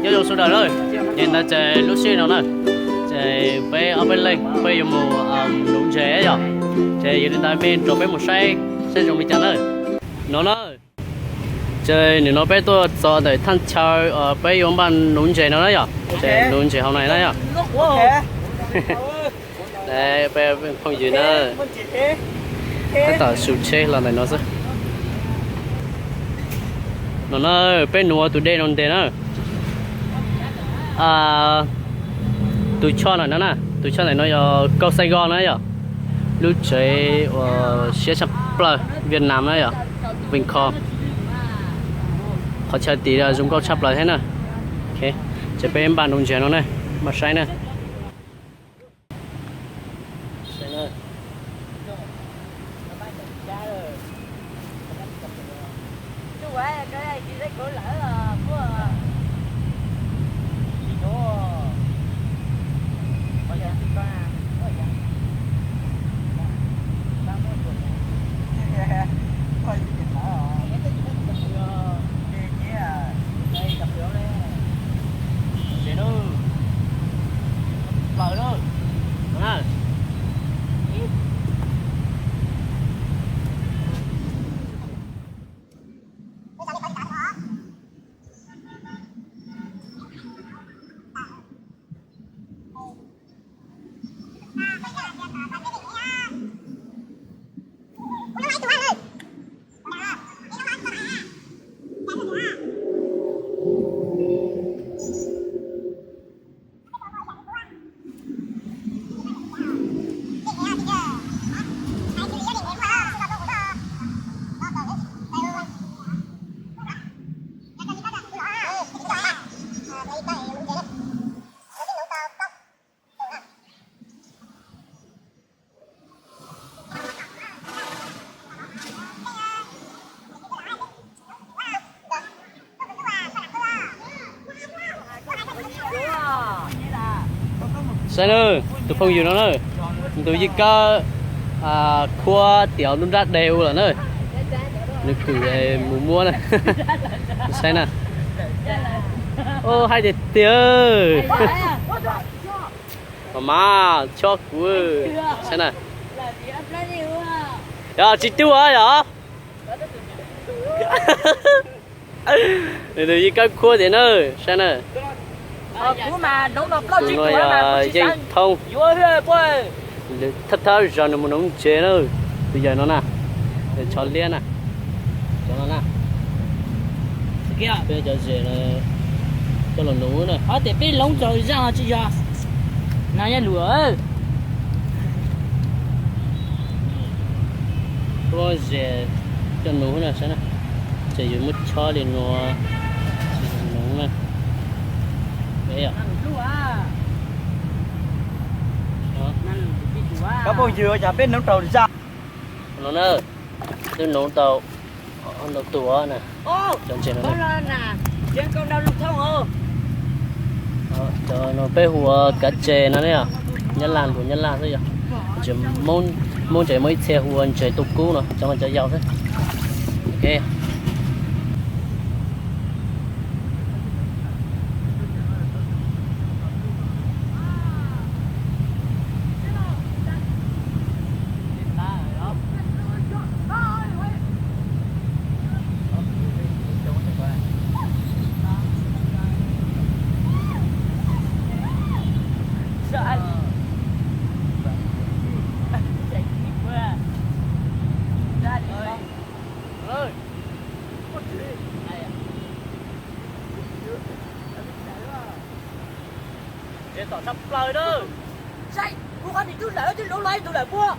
Nyob zoo sawv daws na, ces ntawd ces lub sij hawm no na, ces peb ob peb leeg peb yuav mus nuv ntses yom, ces yog li ntawd mej nrog peb mus saib saib zoo li cas na. No na, ces nim no peb tuaj txog ntawm thaj chaw peb yuav npaj nuv ntses no na yom, ces nuv ntses hauv no na yom. Phooj ywg na, tab tom su tsheb los ntawm no xwb. No na, peb nuv ua tus dej no ntes na. Tus choj ntawm no na, tus choj ntawm no yog Kauj Xais Gos na yom, lub tsev uas siab tshaj plaws Vietnam na yom, Ving Khos. Qhov chaw tid zoo nkauj tshaj plaws thiab na. Ces peb npaj nuv ntses no na, npaj saib na. Saib na, tus phooj ywg no na, nws tus yij kab khuab tiav lub nrab deg ua lawm na, nws kwm mus muab na. Saib na, hais tiag tiag. Mas mas chob kuv, saib na. Yog tsis tub yog. Nws tus yij kab khuab tiag na, saib na. Tus no yog Yeej Thoob, thawj thawj zaug nws mus nuv ntses na, tus yawg no na, nws tshov liab na, cov no na. Peb cov zes no coj los nuv na. Ob tias peb loob txaus zaj tsis yog, no yog luam. Peb zes coj nuv na, saib na, ces yus muab chob li no, nuv na. Koj phooj ywg, cas peb nuv tau zaj no na, twb nuv tau ntau tus na, cov ntses no. Cov no peb hu ua kav tses no ne, Nyab Laj, lus Nyab Laj xwb yog. Ntses Hmoob ces muaj ib txhia hu ua ntses tu kub no, cov no cov yau xwb. Ok. Tom tshaj plaws na. Saib, kuv qhov niam twb lawv twb luv los ib tug lawm puab.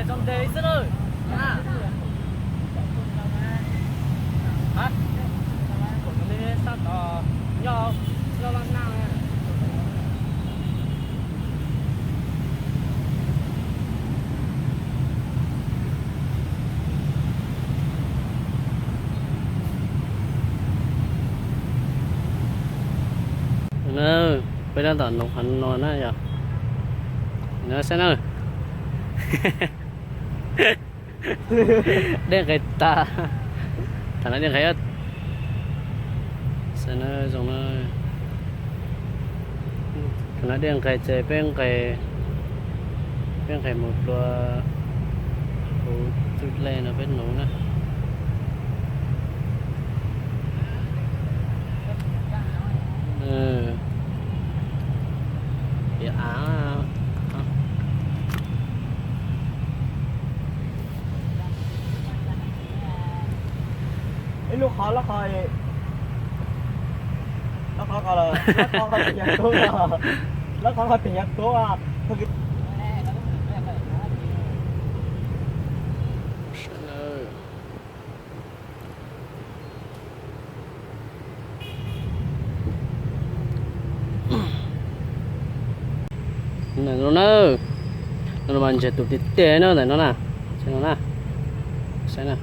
Tso ntes xwb na. Sab tod nyob, nyob laj naj. Na, peb tab tom noog qhov no na yog. Na saib na. Dej nqes tas. Thaum no dej nqes, saib na, zoo na. Thaum no dej nqes ces peb nqes, peb nqes mus dua huv txwj lej no peb nuv na. Ib lub qhov, lub qhov, lub qhov ko, lub qhov ko pem nyuag kub, lub qhov ko pem nyuag kub. Ntawm no na, no mas ntses tus tiag tiag na, ntawm no na, saib no na, saib na.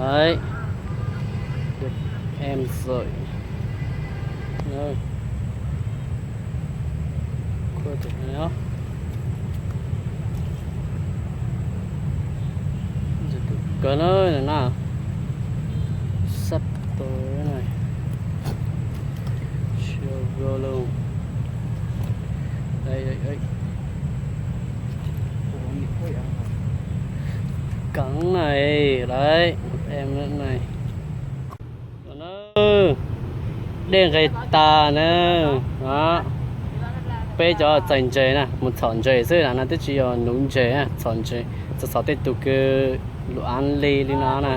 Đấy. Được em rồi. Đó. Khuôn kiểu này đó. Giờ tụi cờ nó là nó sắp tới này. Chưa vô luôn. Đây, đây, đây. Cắn này, đấy, một em nữa này. Dej nqes tas na. Peb cov txais ntses na, mus txhom ntses xwb na, no twb tsis yog nuv ntses na, txhom ntses, txhom txhom tej tus kws lus av li li no na.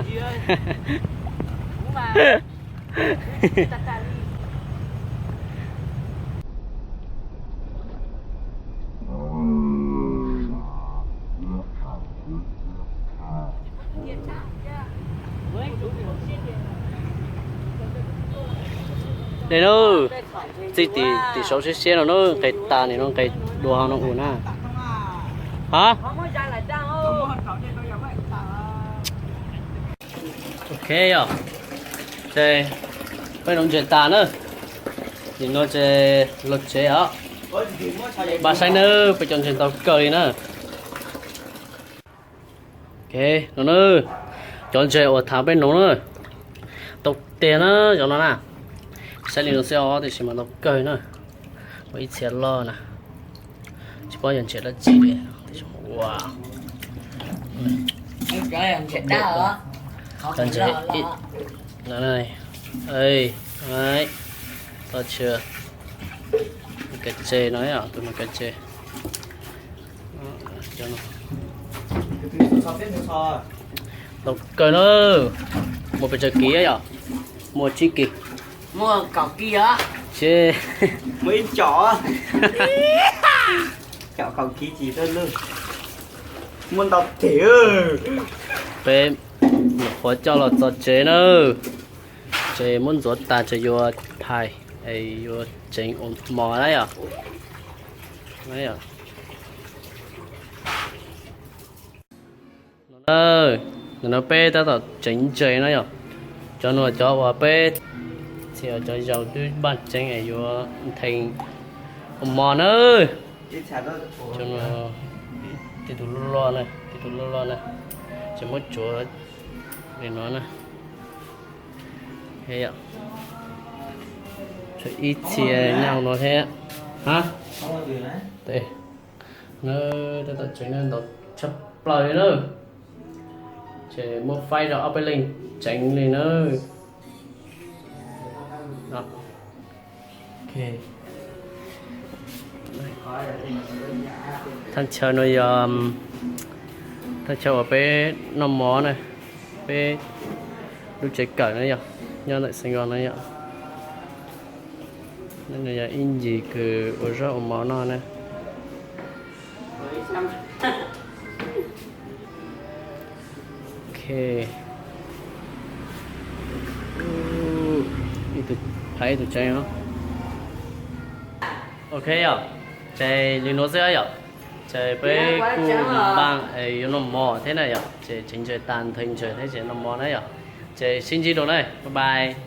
Dej na, txij tim, tim saud siab siab no na, nqes tas nim no nqes dua ho no ua na. Ha? Ok yog, ces peb nuv ntses tas na, nim no ces los tsev os. Npaj saib nawb, peb cov ntses ntau kawg li na. Ok, no na, cov ntses uas thaum peb nuv na, ntau tiag na cov no na. Saib li no xwb os, tiam sis mas ntau kawg na. Muaj ib txhia loj na, tsis paub yog ntses dab tsi li, tiam sis ua, cov ntses, no, toj tswv, kav tse no, tus no kav tse. Ntau kawg na, muaj pes tsawg kis yom? Muaj tsib kis. Muaj kaum kis os. Ces muaj ib com, com kaum kis tsis tau lwj. Muaj ntau tiag. Peb nyuam qhuav coj los txog tsev na, ces muab ntxuav tas ces yuav phais, es yuav tseev ua mov na yom. Ntawm no peb tab tom tseev ntses na yom. Cov no cov uas peb txhia cov zaus twb npaj tseev es yuav ntheev ua mov na. Cov no, tej tus loj loj na, tej tus loj loj na, ces muab tsuav li no na. Tshuav ib txhia nyob hauv no thiab. Ha, tab tom tseev ntau tshaj plaws li na. Ces muab faib rau ob peb leeg tseev li na. Thaj chaw no yog thaj chaw uas peb noj mov na, peb Lub tsev kawm na yom, nyob ntawm Xeev Los na yom. Nws yog ib ncig kws ua zaub ua mov noj na. Ok. Ib tug phaib ib tug tseeb os. Ok yom, ces li nuav xwb yom. Ces peb kuj npaj yuav noj mov thiab na yom, ces tsev ntsaws tas nthwv ntsaws thiab ces noj mov na yom. Ces sib ntsib dua na, bye bye.